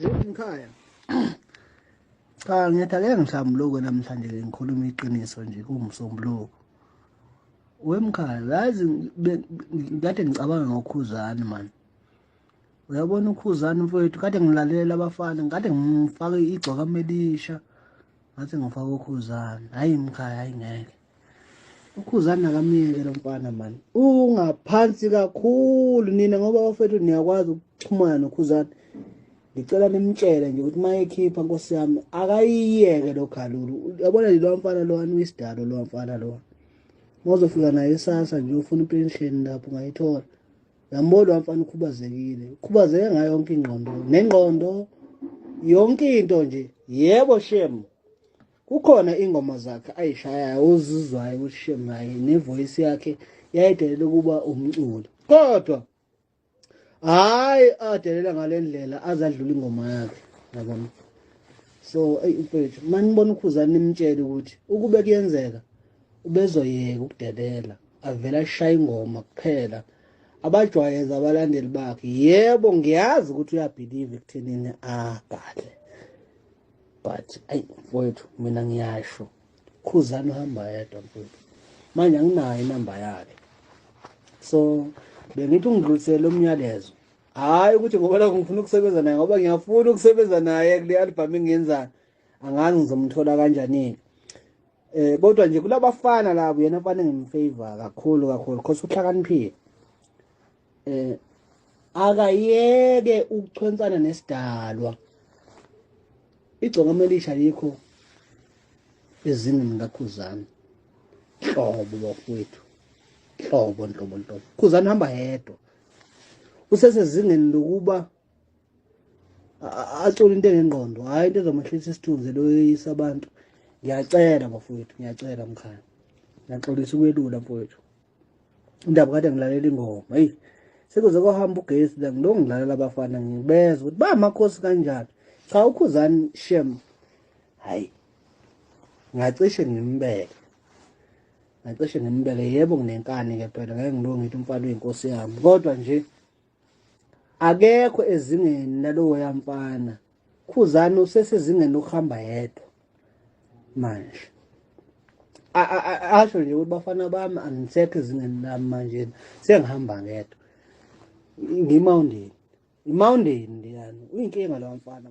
Mkhaya. Cha, ngithi ake ngihlambuluke namhlanje, ke ngikhuluma iqiniso nje kuwumsombuluko. Wemkhaya, yazi kade ngicabanga ngoKhuzani man. Uyabona uKhuzani mfowethu, kade ngilalela abafana, kade ngifake igcokama elisha. Ngathi ngifaka uKhuzani. Hayi mkhaya, hayi ngeke. UKhuzani akamiyeke lo mfana man. Ungaphansi kakhulu nina ngoba bafethu niyakwazi ukuxhumana noKhuzani. Ngicela nimtshele nje ukuthi uma ekhipha nkosi yami akayiyeke lo galulu. Uyabona nje lo mfana lo uyisidalo lo mfana lo. Mawuzofika naye isasa nje ufuna ipension lapho ungayithola. Uyambona lo mfana ukhubazekile. Ukhubazeke ngayo yonke ingqondo. Nengqondo yonke into nje. Yebo shem. Kukhona ingoma zakhe ayishayayo uzizwayo ukuthi shem hayi nevoice yakhe yayidelela ukuba umculo. Kodwa hayi adelela ngalendlela azadlula ingoma yakhe yabona. So eyi mfethu manibona uKhuzani nimtshele ukuthi ukube kuyenzeka ubezoyeka ukudelela avele ashaye ingoma kuphela abajwayeze abalandeli bakhe. Yebo ngiyazi ukuthi uyabhiliva ekuthenini agadle, but ayi mfowethu mina ngiyasho Khuzani uhamba yedwa mfowethu. Manje anginayo inamba yakhe, so bengithi ungidlulisele umyalezo, hhayi ukuthi ngoba lokho ngifuna ukusebenza naye, ngoba ngiyafuna ukusebenza naye kule album engiyenzayo. Angazi ngizomthola kanjani-ke kodwa nje kulabafana labo yena mfana ngimfavor kakhulu kakhulu cause uhlakaniphile. Akayeke ukuchwensana nesidalwa. Igcokama elisha likho ezingeni kaKhuzani hlobo bafowethu, hlobo nhlobo nhlobo. Khuzani hamba yedwa, usesezingeni lokuba acule into enengqondo, hhayi into ezomehlisa isithunzi loyisa abantu. Ngiyacela bafowethu, ngiyacela mkhaya, ngiyaxolisa ukwelula mfowethu indaba. Kade ngilalela ingoma, heyi sekuze kwahamba ugesi la, ngilokhu ngilalela abafana ngibezwa ukuthi bamakhosi kanjani. Cha, uKhuzani shem, hayi ngacishe ngimbeke, ngacishe ngimbeke. Yebo nginenkani ke phela, ngeke ngilokhu ngithi umfana uyinkosi yami, kodwa nje akekho ezingeni lalowo yamfana. Khuzani usesezingeni lokuhamba yedwa manje, asho nje ukuthi bafana bami angisekho ezingeni lami manje, sengihamba ngedwa, ngimawundeni imawundeni leyani. Uyinkinga lo mfana.